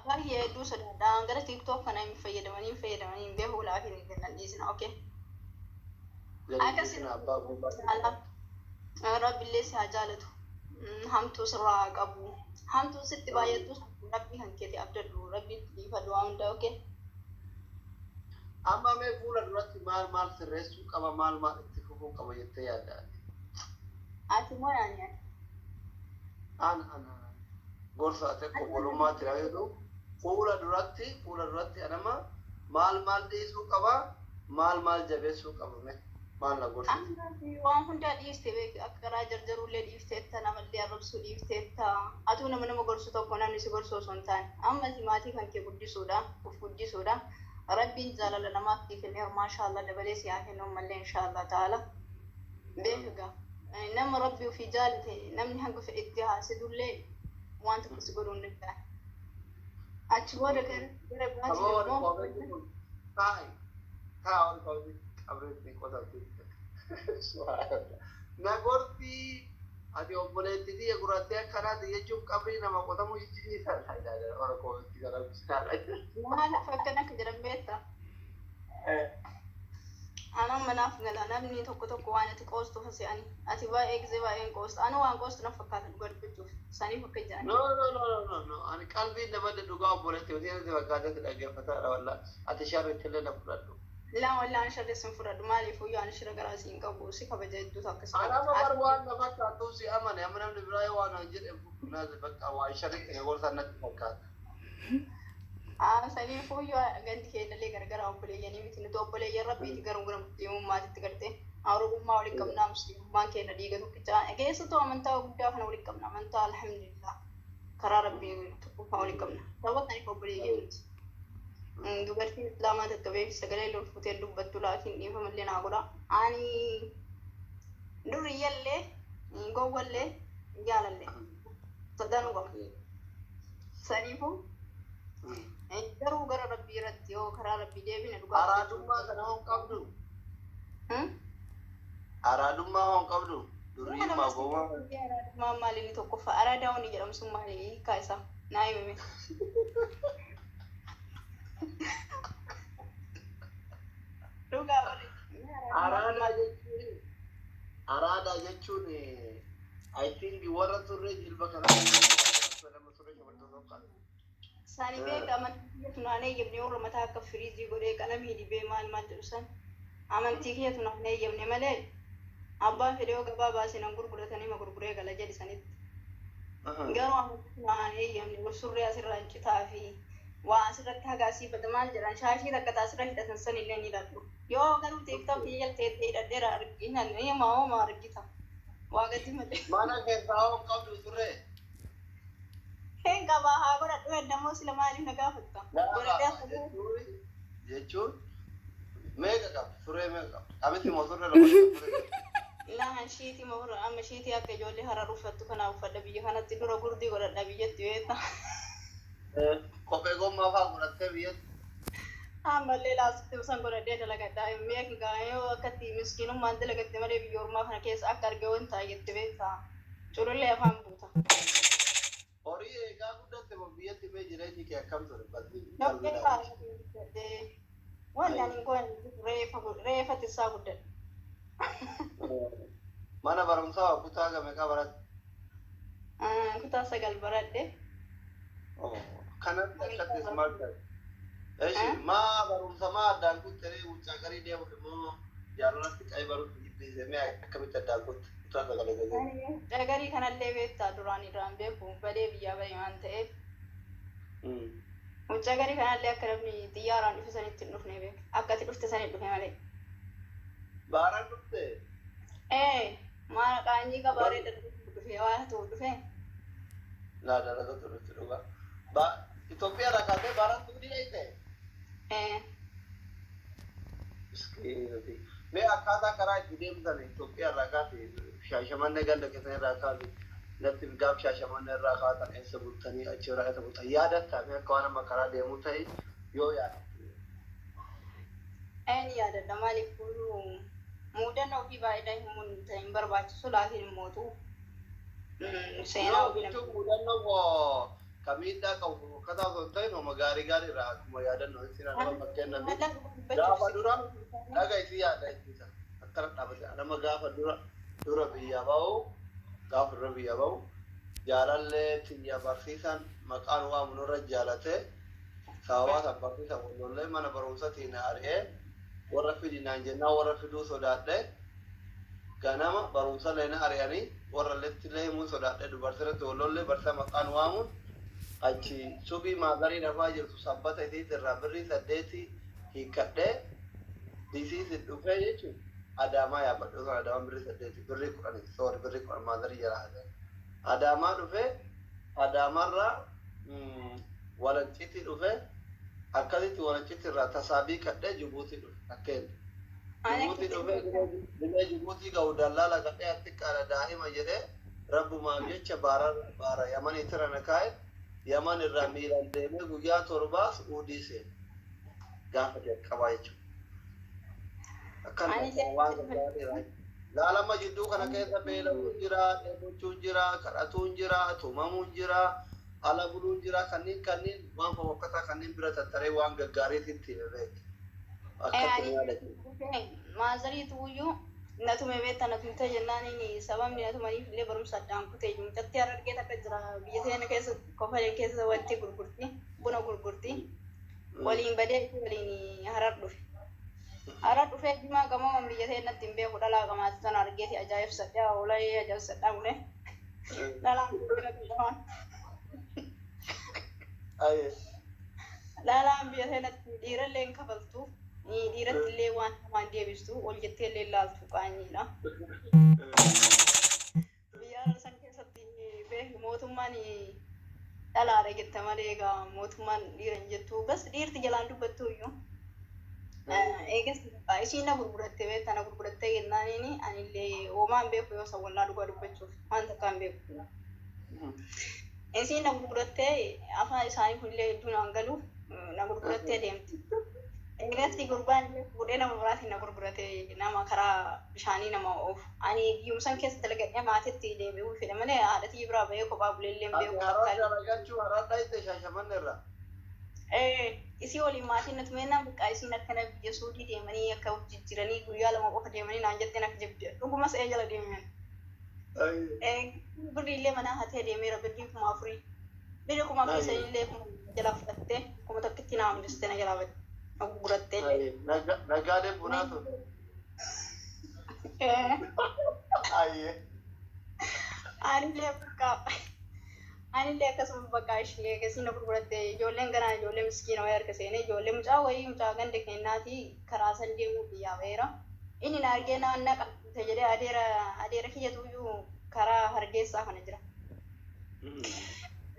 Abbaa kiyya hedduu sodaadha. Gara TikTok kana hin fayyadamanii hin fayyadamanii hin beeku laakiin hin kennan dhiisina. Okay. Gadi Akka dhiisina abbaa gubbaa. Jaalaa Rabbillee si haa jaalatu. Hamtuu sirraa haa qabu. Hamtuu sitti baay'attus Rabbii kan keeti abdadhu. Rabbiitti dhiifadhu waan hundaa. Okay. Amma mee fuula duratti maal maal sirreessuu qaba, maal maal itti fufuu qaba jettee yaadda ati? Ati moo yaani ati? Ana ana gorsa ati akka obbolummaatti na jedhu fuula duratti anama maal maal dhiisuu qaba, maal maal jabeessuu qaba, mee maal na gorsite? Amma waan hundaa dhiiste beek, akka garaa jarjaruullee dhiifteetta, namallee arrabsuu dhiifteetta. Atuu nama nama gorsu tokko namni si gorsu osoo hin taane. Amma ati maatii kan kee guddisuudha, uf guddisuudha. Rabbiin jaalala namaaf sii kenneera, maashaallah, dabalee si haa kennu ammallee, inshaallah ta'ala. Beek egaa nama Rabbi ofii jaalate namni hanga fedhetti haasidullee waan tokko si godhuu hin danda'an. Achi booda gara Aboo biraatiin warri immoo koomentii kun taa'i taa, warri koomentii qabreetti qotamti. Na gortii ati obboleettii tiyya gurraattee akkanaati jechuun qabrii nama qotamuu jijjiirra. Warra koomentii kana Maaliif akkana akka jedhan beektaa? Anaan manaaf gala, namni tokko tokko waan ati qoostu hase'ani. Ati baay'ee gisee baay'een qoosta. Anu waan qoostu na fakkaata dhugaa dubbachuuf. Saniif akka jedhan. No, no, no, no, no, no. Ani qalbiin nama dhugaa obboleettii hojii natti fakkaatatti dhaggeeffataadha wallaa. Ati sharritti illee na fudhadhu. Laa, wallaan sharri sin fudhadhu. Maaliif iyyuu ani shira garaa siin qabu, si kabaja hedduutu akka si Ani amma kabaja. bar waan na fakkaatuuf si amane. Amma namni biraa yoo waan jedhe naas bakka waan sharritti na gorsan natti fakkaata. Saniifuu iyyuu gandi keenyallee gargara, obboleeyyanii miti, nuti obboleeyyan Rabbiiti, garuu gara musliimummaatitti gartee Oromummaa waliin qabnaa, musliimummaan keenya dhiiga tokkicha, keessattuu amantaa guddaa kana waliin qabna, amantaa alhamdulillah karaa Rabbii tokkoffaa waliin qabna, sababa saniif obboleeyyan miti. Dubartiin islaamaa takka beeku sagalee lol fuutee dubbattu, laakiin dhiifamallee naa godha. Ani duriyyallee gowwallee jaalallee sadanuu qaba. Saniifuu garuu gara Rabbii irratti yoo karaa Rabbii deebine dhugaa Araadummaa kana hoo qabdu? Araadummaa hoo qabdu? Duriyyummaa gowwaa. Araadummaan maali inni tokkoffaa? Araadaa wanni jedhamu sun maali? Hiikkaa isaa naa himime. Dhugaa warri. Araadaa jechuun I think warra turre jilba kana nama turre shamartoota tokko. Sani beeka, amantii kiyyatu naan eeyyamne, warra mataa akka firiizii godhee qalamii dibee maal maal jedhu san amantii kiyyatu naan eeyyamne malee abbaan fedhe yoo gabaa baasee nan gurguratanii ma gurguree gala jedhi sanitti. Garuu amantii naan eeyyamne, surree asirraa hin citaa fi waa asirratti haga asii bada maal jedhan, shaashii takka asirra hidhatan san illee ni hidhadhu. Yoo garuu TikTok jalteettee hidhadheera argina, ni maama argita. Waa gadi malee. Mana keessaa hoo qabdu turre? Hin qabaa, haa godhadhu, heddamoo sila maaliif na gaafatta? Godhadhee akka Jechuun meeqa qabdu? Surree meeqa qabdu? Qamisi moo surree lama surree? Lahan shiitii ma amma shiitii akka ijoollee harar uffattu kana uffadha biyya kanatti, dura gurdii godhadha biyyatti beekta. Kophee gommaa fa'aa godhattee biyyatti. Ammallee laastii san godhadhee dalagadha. Meeqa yoo akkatti miskiinummaan dalagatte malee biyya ormaa kana keessa akka arge wanta jette beekta. Culullee afaan buuta. Horii eegaa guddatte moo biyyatti mee jireenyi kee akkam ture? Dhoqqee fa'aa wanni ani hin goone reefa reefa tissaa guddadhe. Mana barumsaa kutaa meeqa baratte? Kutaa 9 baradhe. Kanatti akkatti smart ta'e. Eshi maa barumsa maa addaan kutte? Wuccaa garii deemuuf immoo jaalalatti qa'ee baruutti jibbisiise, mee akkamitti addaan kutte kutaa sagalee galee? Dagarii kanallee beektaa, duraan irraan beeku badee biyyaa bahe waan ta'eef. Mucaa garii kanallee akka namni xiyyaaraan dhufe sanitti hin dhufne beek. Akka ati dhufte sanitti dhufe malee. Baaraan dhufte? Ee, maal qaanyii qabaaree dhufe waa ta'u dhufe. Laa, dalaga turutti dhugaa. Ba Itoophiyaa irraa kaatee baaraan tuudii dhayite? Ee. Miskiinati. Mee akkaataa karaa itti deemtan Itoophiyaa irraa kaate, Shaashamannee ganda keessan irraa kaate natti, gaaf Shaashamannee irraa kaatan eessa bultanii, achi irraa eessa bultan yaadattaa? Mee akka waan amma karaa deemuu ta'e yoo yaadatte. Ee, ni yaadadha. Maaliif kuyyuu mudannoo ofii baay'eedhaan himuun hin barbaachisu, laakiin immootu seenaa Yoo ofii jechuun mudannoo koo Ka miidhaa qabu akkataa osoo hin ta'in homa gaarii gaarii irraa akkuma yaadannoo isin nama fakkeenyaaf gaafa dura dhaga isii yaada ittisa akkana dhaabate nama gaafa dura dura biyya ba'u gaafa dura biyya ba'u jaalallee tiyya barsiisan maqaan waamu nurra jaalate sababaa san barsiisan wallollee mana barumsatiin ari'ee warra fidinaan jennaan warra fiduu sodaadhe ganama barumsa leena ari'anii warra lettillee himuun sodaadhe dubartiirratti wallollee barsiisa maqaan waamuun achi subii maagarii lafaa jirtu sabbata isiit irraa birrii 8 hiikkadhee disiisin dhufee jechuun Adaamaa yaabbadhe. Osoo Adaamaan birrii 8, birrii 10, sorry, birrii 10 maazarii jala hate. Adaamaa dhufee Adaamaarraa Walancitti dhufee akkasitti Walancitti irraa tasaabii kadhee Jibuutii dhufe fakkeenya. Jibuutii dhufee dhufee Jibuutii ga'u dallaala kadhee xiqqaadha daa'ima jedhee rabbumaaf jecha baara baara Yamanii tira na kaa'e. Yaman irraa miilaan deemee guyyaa 7 Su'uudii seene. Gaafa jalqabaa jechuudha. Akkanuma Ani waan gaggaarii laalama jidduu kana keessa beela'uun jira, dheebochuun jira, kadhatuun jira, tumamuun jira, ala buluun jira, kanneen kanneen waan fofokkataa kanneen bira tattaree waan gaggaarii sitti hime beek. Akkatti ni yaadachiisa. Maazarii tuuyyuu na tume beekta, na tumtee jennaaniin sababni na tumaniif illee barumsa addaan kutee mucattii Harargee takka jira biyya teenya keessa Kofalee keessa wanti gurgurti, buna gurgurti. Waliin badee waliin Harar dhufe. Harar dhufee jimaa qabaman biyya teenyatti hin beeku dhalaa qamaati tana argeeti ajaa'ibsadhaa olayee ajaa'ibsadhaa bulee. Dhalaan biyya qabaman. Dhalaan biyya teenyatti dhiirallee hin kafaltu. Dhiiratti illee waan hamaan deebistu ol jettee illee laaltu qaanyiidha. Biyya san keessatti beeku mootummaan dhalaadha jette malee egaa mootummaan dhiira hin jettu. Bas dhiirti jalaan dubbattu iyyuu. Eegas isiin na gurguratte beekta, na gurgurattee jennaaniin anillee homaa hin beeku yoo san wallaa dhugaa dubbachuuf waan takka hin beeku. Isiin na gurgurattee afaan isaanii kunillee hedduu naan galu na gurgurattee deemti. Eegasii gurbaan illee fuudhee nama biraatiin na gurgurate, nama karaa bishaanii nama oofu. Ani biyyuma san keessa dalagadhee maatitti deebi'uu fedha malee haadha tiyya biraa bahee kophaa bulee illee hin Ati beeku Harar takka. dalagachuu Harar dhayxe Shaashamanne irraa? Ee, isii waliin maatiin na tumeenaan bakka isiin akkana biyya Suudii deemanii akka of jijjiiranii guyyaa 2 qofa deemanii naan jetteen akka jibde. Dhugumas ee jala deemeen. Ee, birrii illee manaa hatee deemeera, birrii 4000. Birrii 4000 sanillee 2000 jalaa fudhattee 1000tti na hambiste, na jalaa badde. Na gurgurattee. Naggaadeen bunaa tun. Ee. Ayyee. Anillee bakka anillee akkasuma bakka ishee eegasii na gurguratte. Ijoolleen ganaa ijoollee miskiina wayii harka seenee, ijoollee mucaa wayii mucaa ganda keenyaati karaa san deemuu biyyaa baheera. Inni na argee na qabte jedhee adeera adeera kiyyatuyyuu karaa Hargeessaa kana jira.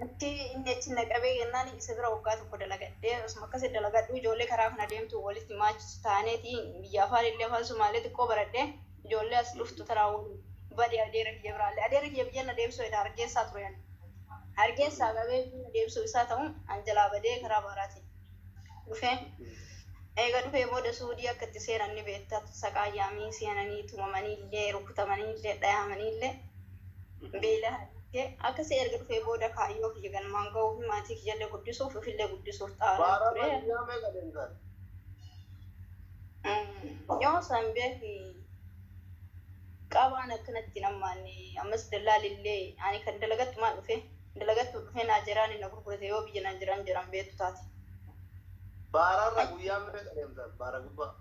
Achi inni achi na qabee jennaan isa bira waggaa 1 dalagadhee osuma akkasii dalagadhu ijoollee karaa kana deemtu walitti maachi taaneeti biyya afaan illee afaan Sumaalee xiqqoo baradhee ijoollee as dhuftu taraa waliin bade adeera kiyya biraallee. Adeera kiyya biyya na deebisuu jedha Hargeessaa ture ani. Hargeessaa qabee biyya na deebisuu isaa ta'u an jalaa badee karaa baaraatiin dhufee. Eega dhufee booda Suudii akka itti seenan ni beekta, saqaayyaamii seenanii tumamanii illee rukutamanii illee dhayamanii illee beela hadhee akkasii erga dhufee booda kaayyoo kiyya galmaan ga'uu fi maatii kiyyallee guddisuuf ofillee guddisuuf xaaraa Baararra ture. guyyaa meeqa deemtan? Yoo san beeki qabaan akkanatti hin hammaanne ammas dallaalillee ani kan dalagattumaan dhufe dalagattuu dhufee Naajeraan na gurgurate yoo biyya Naajeraan jiran beektu taate. Baararra guyyaa meeqa deemtan? Baara gubbaa.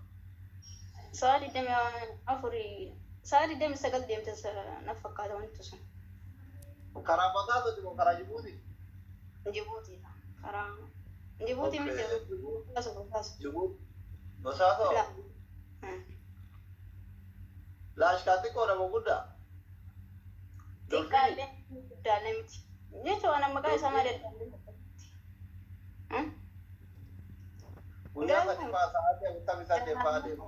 Sa'a 24, sa'a 29 deemte na fakkaata wanti sun. Karaa Bosaasoo moo karaa Jibuutii? Jibuutiidha. Karaa Jibuutii miti. Bosaasoo Bosaasoo. Jibuuti. Bosaasoo? La. Laashkaa xiqqoodha moo guddaa? Xiqqaallee guddaallee miti. Jechuun ana maqaa isaa maal jedhama? Guyyaa 3 fa'aa sa'aatii 48 fa'aa deemu.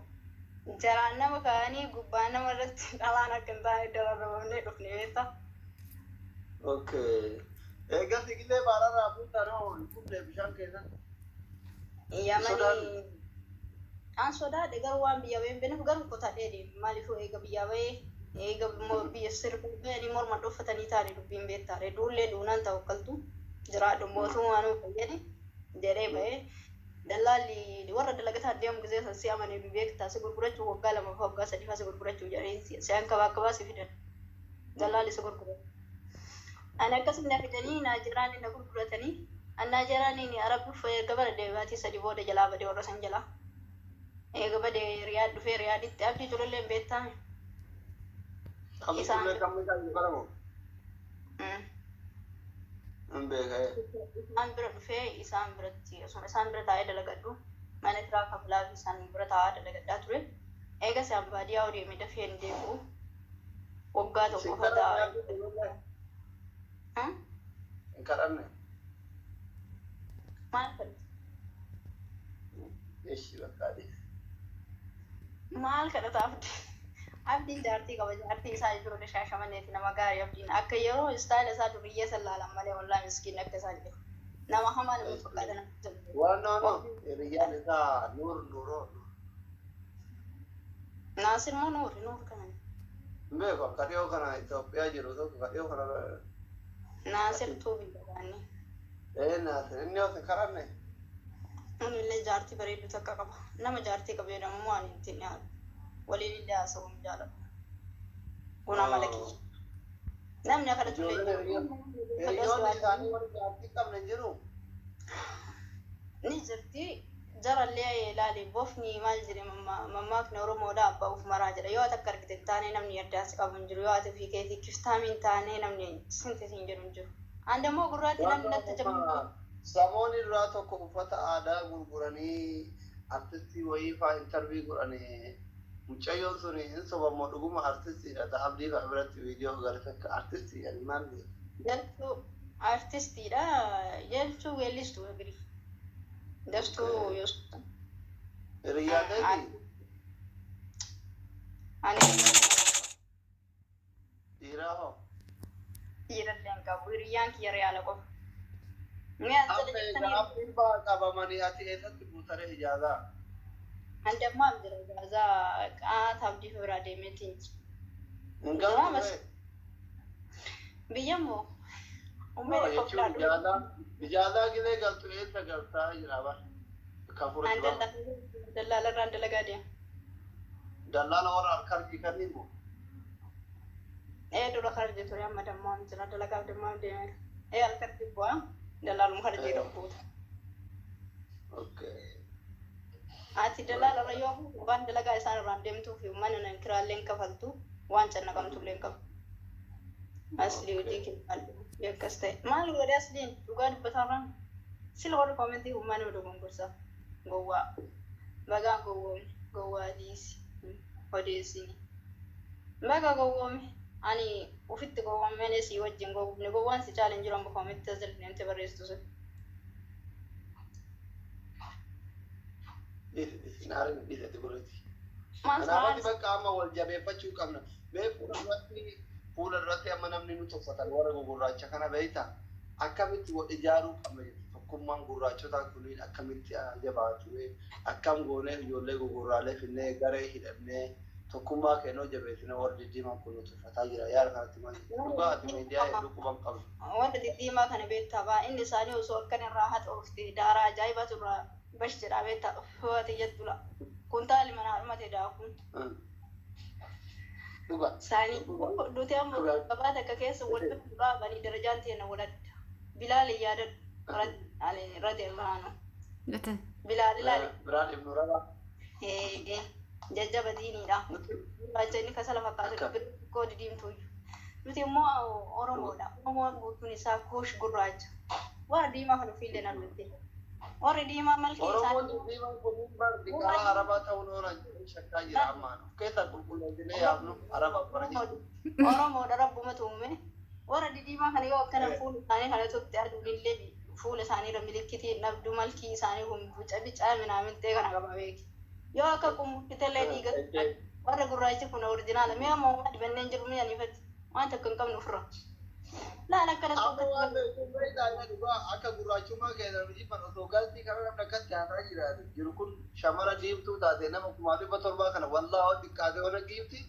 Jaraan nama kaa'anii gubbaa nama irratti dhalaan akka hin taane dararramnee dhufne beektaa? Okay. Eegas igilee baararraa buutan hoo hin dhufne bishaan keessatti? Yamanii an sodaadhe garuu waan biyya baheen beekneef garuu kutadhee deeme. Maaliif eega biyya bahee eega immoo biyya sirba bahanii morma dhoffatanii taane dubbiin beektaadha. Duullee duunaan ta'u akkaltu. Jiraadhu mootummaa nu fayyadi jedhee bahee dallaalli warra dalagataa deemu gisee san si amanee nu beektaa si gurgurachuu waggaa 2 fa waggaa 3 fa si gurgurachuu jedhanii si hankabaakabaa si fidan. Dallaalli si gurguratu. Ani akkasuma na fidanii Naajiraanii na gurguratanii an Naajiraaniin Arabbi erga bara baatii 3 booda jalaa badee warra san jalaa. Eega badee Riyaad dhufee Riyaaditti Abdii Cululleen beektaame. Abdii Isaan Culullee kan meeshaa jiru kana moo? Hin beeka. Isaan bira dhufee isaan biratti osuma isaan bira taa'ee dalagadhu mana kiraa kafalaa fi isaan bira taa'aa dalagadhaa ture. Eega isaan baadiyyaa deemee dafee hin deebi'u. Waggaa Sin 1 fa kadhanne taa'aa. Abdii Culullee? Hin kadhanne. Maal kadhate? Ishi bakka adii. Maal kadhata Abdii? Abdiin jaartii qaba. Jaartii isaa ijoollee Shaashamanneeti nama gaarii Abdiin. Akka yeroo istaayila isaa duriyyee san laalan malee wallaahi miskiin akka isaan jiru. Nama hamaa nama fakkaata nama jiru. Waan no no hiriyyaan isaa Nuur Nuuroo. Naasir moo Nuuri? Nuur kana. Hin beeku akka dhiyoo kana Itoophiyaa jiru tokko ka dhiyoo kana. Naasir tuubi jedhaani. Ee Naasir inni yoo sin kadhanne. Inni illee jaartii bareedduu takka qaba. Nama jaartii qabu jedhamu immoo ani ittiin dhiyaatu. Waliin illee haasa'uu hin jaaladhu. Kun amala kiyya. Namni akka tullee Ijoolleen jiru. hiriyoonni isaanii warri jaartii qabne hin jiru. Ni jirti. Jarallee ilaali bofni maal jedhe mammaakni Oromoodha abbaa uf maraa jedha. Yoo ati akka argite hin taane namni addaan si qabu hin jiru. Yoo ati ofii keetii kiftaamii hin taane namni sinti siin jedhu hin jiru. An dammoo gurraatti Waan namni natti jabaatu. Samoonni duraa tokko uffata aadaa gurguranii artistii wayii faa intarvii godhanii mucayyoon sun hin sobamoo dhuguma artistiidha. Ta Abdii faa biratti viidiyoo agarsiisa akka artistii ani maal beeku. Jaltuu artistiidha. Jaltuu weellistuu Agrii. Dastuu Yusuf. Hiriyyaa keetii Ani dhiiraa hoo? Dhiirallee hin qabu. Hiriyyaan kiyya reyaala qofa. Mee as jala Amma egaa jettanii abdiin faa qabamanii ati eessatti buutaree ijaazaa? An dammaam jira ijaazaa qaata Abdii biraa deemeetiin jira. Hin Jira galtu bas ree? biyya moo No ummee jechuun koflaa dhufe. ijaazaa ijaazaa gilee galtu eessa galtaa jira bara? Ka An furatti bara. dallaala irraan dalagaa deema. Dallaala warra harkarjii kanneen moo? Ee dura karjii ture amma dammaam jira dalagaaf dammaam deemeera. Ee alkarjii bu'aa dallaaluma karjii buuta. Okay. Ati dallaala irra yoo buutu waan dalagaa isaan irraan deemtuu fi mana nan kiraallee hin kafaltu waan cannaqamtullee hin qabdu. Asli hojii kee akkas ta'e. Maal godhe asliin dhugaa dubbataarraan sila warri koomentii humnaa nama dogongorsa. Gowwaa. Bagaa gowwoome. Gowwaa dhiisi. Odeessini. Baga gowwoome. Ani ofitti gowwoome malee si wajjin gowwoomne. Gowwaan si caala hin jiru amma koomentii as jala deemtee barreessitu sun. Dhiisi dhiisi naariin dhiisi ati godhati. Maal Kanaaf ati maal bakka amma wal jabeeffachuu qabna. Mee fuula duratti amma namni nu tuffatan warra gugurraacha kana beekta akkamitti wal ijaaruu qabna jettu tokkummaan gurraachotaa kunniin akkamitti jabaatu akkam goonee ijoollee gugurraalee finnee garee hidhannee tokkummaa keenoo jabeessine warri diddiimaan kun nu tuffataa jira yaada kanatti maal jettu dhugaa ati miidiyaa hedduu quban qabdu. Wanta diddiimaa kana beektaa baa inni isaanii osoo akkan irraa haxoofte daaraa ajaa'ibatu irraa bash jedhaa beektaa uffata jettula. Kuntaali manaa dhumate daakuun. Dhugaa. Isaanii duuti amma Dhugaa. gabaa takka keessa wal bira dhaabanii darajaan teena waladda. Bilaal yaadadhu radiyallahu anhu. Gatan. Bilaal ilaali. Biraan ibnu Rabaa. Jajjaba diiniidha. Gurraacha inni kasala fakkaatu Akka. bira xiqqoo didiimtuuyyu. Nuti immoo Oromoodha. Oromoon guutuun isaa kuush gurraacha. Warra diimaa kan ofiillee na dhufte. Warri diimaa malkii Oromoon isaanii diddiimaan kunniin bar diqaalaa Arabaa ta'uun oolan jedhee shakkaa jira ammaan. Of keessaa qulqulleessinee yaafnu Araba bara jechuudha. Oromoodha rabbumatu uume. Warra didiimaa kana yoo akkana fuula isaanii kana tutte aduun illee fuula isaanii irra milikkitii dhabdu malkii isaanii kun bica bicaa minaamintee kana qaba beeki. Yoo akka qumbuttitellee dhiiga warra gurraachi kun orjinaala mi'a moomaa dibanneen jiru mi'a niifatti waan takka hin qabnu ofirra. Laal akkana Amma waan beekuun beektaa dhugaa akka gurraachummaa keessan hojii osoo galtii kana namni akkatti haasaa jiraatu jiru kun shamara diimtuu taate nama 700,000 kana wallaa xiqqaate ona giifti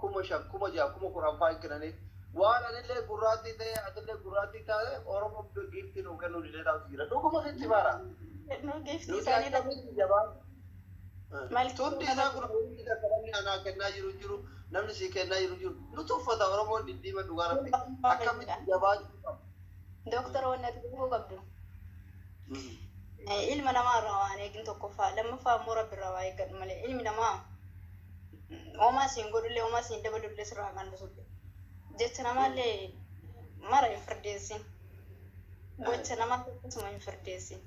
5,000 6,000 10,000 fa'aa hin kennanii Waan anillee gurraattii ta'e atillee gurraattii taate Oromoo giiftii nuu kennuu didee taatu jira. Dhuguma sitti bara. Nu giiftii Nuti isaanii akkamitti jabaa. Malki Tundi isaa kun hundi namni anaa kennaa jiru jiru, namni sii kennaa jiru jiru. Nuti uffata Oromoon diddiima dhugaa rabbi. Akkamitti jabaachuu qaba. Dooktar, wanni ati beekuu qabdu. Ilma namaa irraa waan eegin tokkoffaa, lammaffaa immoo rabbi irraa waa eeggadhu malee ilmi namaa homaa siin godhullee, homaa siin dabalullee, sirraa kan dhusullee, jecha namaallee mara hin firdeessin, gocha namaa akkasuma hin firdeessin.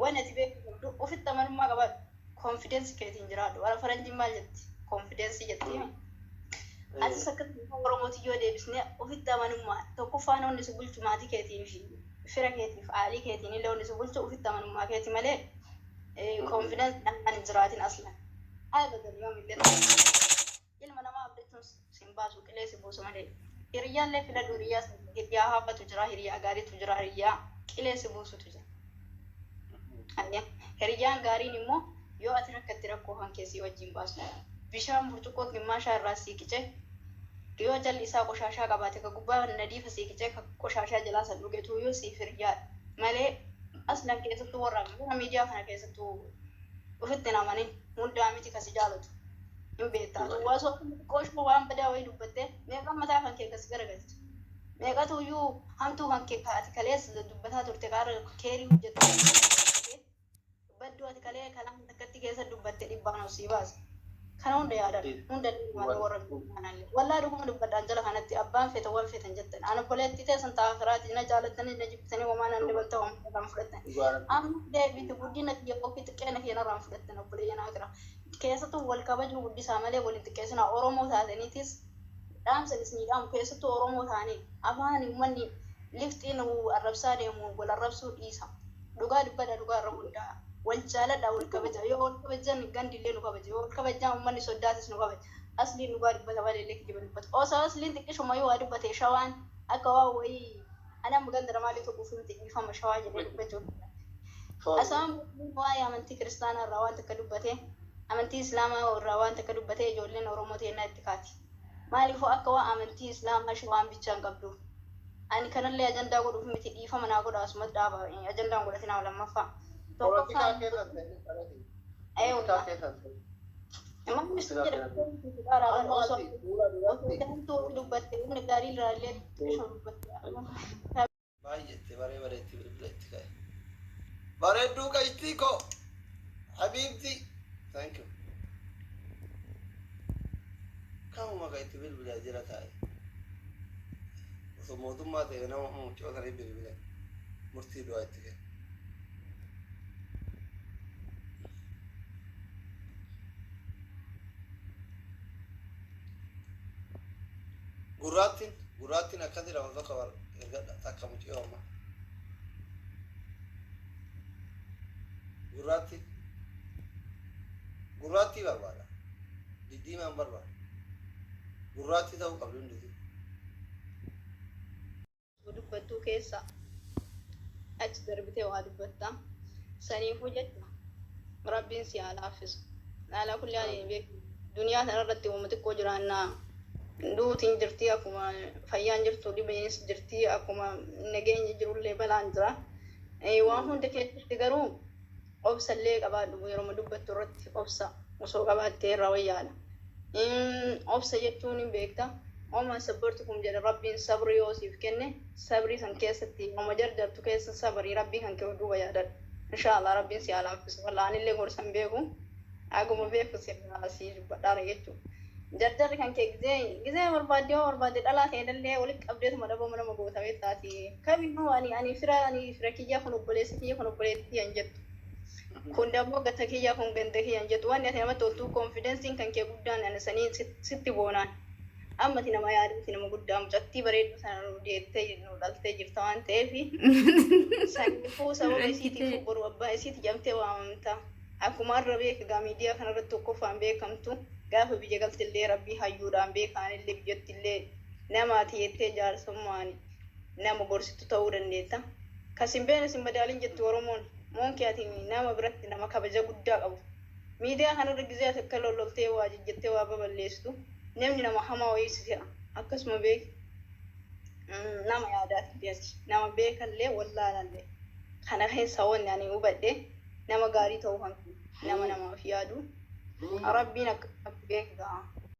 Wanni ati beekuu qabdu, ofitti amanummaa qabaadhu, confidence keetiin jiraadhu. Warra faranjiin maal jetti? Confidence jetti. Atis akkasuma Oromooti yoo deebisne, ofitti amanummaa tokkoffaan wanni si bulchu maatii keetii fi fira keetiif aalii keetiin illee wanni si bulchu ofitti amanummaa keeti malee confidence dhaan hin jiraatin aslan. Abadan, yoomillee ilma namaa abdachuun sin baasu, qilee si buusu malee. Hiriyyaallee filadhu, hiriyyaa hiriyaa haafatu jira, hiriyaa gaariitu jira, hiriyaa qilee si buusutu jira. Hiriyyaan gaariin immoo yoo ati rakkatti rakkoo kan keessi wajjin baasu. Bishaan burcuqqoo gimmaashaa irraa sii qice, yoo jalli isaa qoshaashaa qabaate, ka gubbaa nadiifa sii qice, ka qoshaashaa jalaa san dhugetu yoo siif hiriyyaadha malee, aslan keessattuu warra miidiyaa kana keessattuu ofitti hin amanin. Hundaa miti kasi jaalatu hin beektaa. Osoo xiqqooshuu waan badaa wayii dubbatte, meeqan mataa kan kee kas garagalcha, meeqatu iyyuu hamtuu kan kee ati kaleessa dubbataa turte kaara keerii hojjettu badduu ati kalee kalaan takkatti keessa dubbatte dhibbaan ol sii baasa. Kana hunda yaadan hunda malee warra kanallee wallaa dhuguma dubbadhaan jala kanatti abbaan feeta waan feetan jettan. Ana obboleettii teessan ta'a firaati, na jaalattanii na jibbitanii homaa nan dabalta, homaa irraan fudhattan. Amma deebite guddina kiyya ofii xiqqeena kiyya narraan fudhattan. Obboleeyyan akira keessattuu wal kabajuu guddisaa malee waliin xiqqeessinaa. Oromoo taataniitis dhaamsa isinii dhaamu, keessattuu Oromoo taanii afaan uummanni lifxiin arrabsaa deemu wal arrabsuu dhiisa. Dhugaa dubbadha, dhugaa irra hundaa wal jaaladha, wal kabaja. Yoo wal kabajan gandillee nu kabaja, yoo wal kabajaan uummanni soddaatis nu kabaja. Asliin dhugaa dubbata malee illee kijiba dubbata. Osoo asliin xiqqishuma yoo waa dubbate, shawaan akka waa wayii anam ganda namaallee tokko miti, dhiifama, shawaa jedhee dubbachuu. Asaan waa'ee amantii kiristaanaa irraa waan takka dubbate, amantii islaamaa irraa waan takka dubbate, ijoolleen Oromoo teennaa itti kaati. Maaliifuu akka waa amantii islaamaa shawaan bichaan qabdu. Ani kanallee ajandaa godhuuf miti, dhiifama naa godha, asumatti dhaaba, ajandaan godhatinaa lammaffaa. Polotikaa Tokkoffaan keessan ta'e qalati. Polotikaa keessan ta'e. Namni Amma osoo ati fuula osoo duratti damtuu dubbatte, inni gaarii irraa illee xiqqishoo dubbatte. Baay'eetti baree bareetti bilbila itti ka'e. Bareedduu qaystii koo. Habiibti. Thank you. Kamuma ka itti bilbila jira taa'e. Osoo mootummaa ta'e nama mucoo sanii bilbila. Murtii du'aa itti kenne. Gurraattiin akkasii lama tokko bar ergadha takka mucoo amma. Gurraattiin gurraattii barbaada. Diddiimaan barbaada. Gurraattii ta'uu qabdi hundisi. Dubbattuu keessa achi darbitee waa dubbatta. Saniifuu jecha rabbiin si haa laaffisu. Alaa kulli haaliin beeku. Duniyaa kanarratti uuma xiqqoo jiraannaa. Duutiin jirti, akkuma fayyaan jirtu dhibeenis jirti, akkuma nageenyi jirullee balaan jira. Waan hunda keessatti garuu obsallee qabaadhu, yeroo dubbattu irratti obsa osoo qabaattee irraa wayyaadha. Obsa jechuun hin beekta. Oma sabbartu jedha rabbiin, sabri yoo siif kenne, sabrii san keessatti oma jarjartu keessa sabrii rabbii kan kee duuba yaadadhu. Inshaallah rabbiin si haa laaffisu. Wallaahi anillee gorsa hin beeku. Aguma beeku si dubbadhaara jechuudha. Jarjarri kan kee gizee gizee barbaadde, yoo barbaadde dhalaa ta'e illee walitti qabdeetuma dhabama nama goota beektaati. Kamiyyuu ani fira kiyya, kun obboleessa kiyya, kun obboleettii kiyya hin jettu. Kun dammoo gata kiyya, kun ganda kiyya hin jettu. Wanni ati namatti toltuu confidenceiin kan kee guddaan ani sanii sitti boonaan. Amma ati nama yaadatti nama guddaa, mucattii bareedduu sana nu deettee nu dhaltee jirta waan ta'eef, saniifuu sababa isiitiif boru abbaa isiiti jedhamtee waamamta. Akkuma har'a beeka miidiyaa kanarratti tokkoffaan beekamtu, gaafa biyya galtillee rabbii hayyuudhaan beekaanillee biyyattillee nama ati jettee jaarsummaan nama gorsitu ta'uu dandeetta. Kasin beena sin madaalin jettu Oromoon moonkii, ati nama biratti nama kabaja guddaa qabu. Miidiyaa kanarra gizee ati akka lolloltee waa jejjettee waa baballeessitu, namni nama hamaa wayii si se'a. Akkasuma beeki. Nama yaadaati ati nama beekallee wallaalallee kana keessa wanni ani hubadhe nama gaarii ta'uu kan nama namaaf yaadu rabbiin akka beekaa.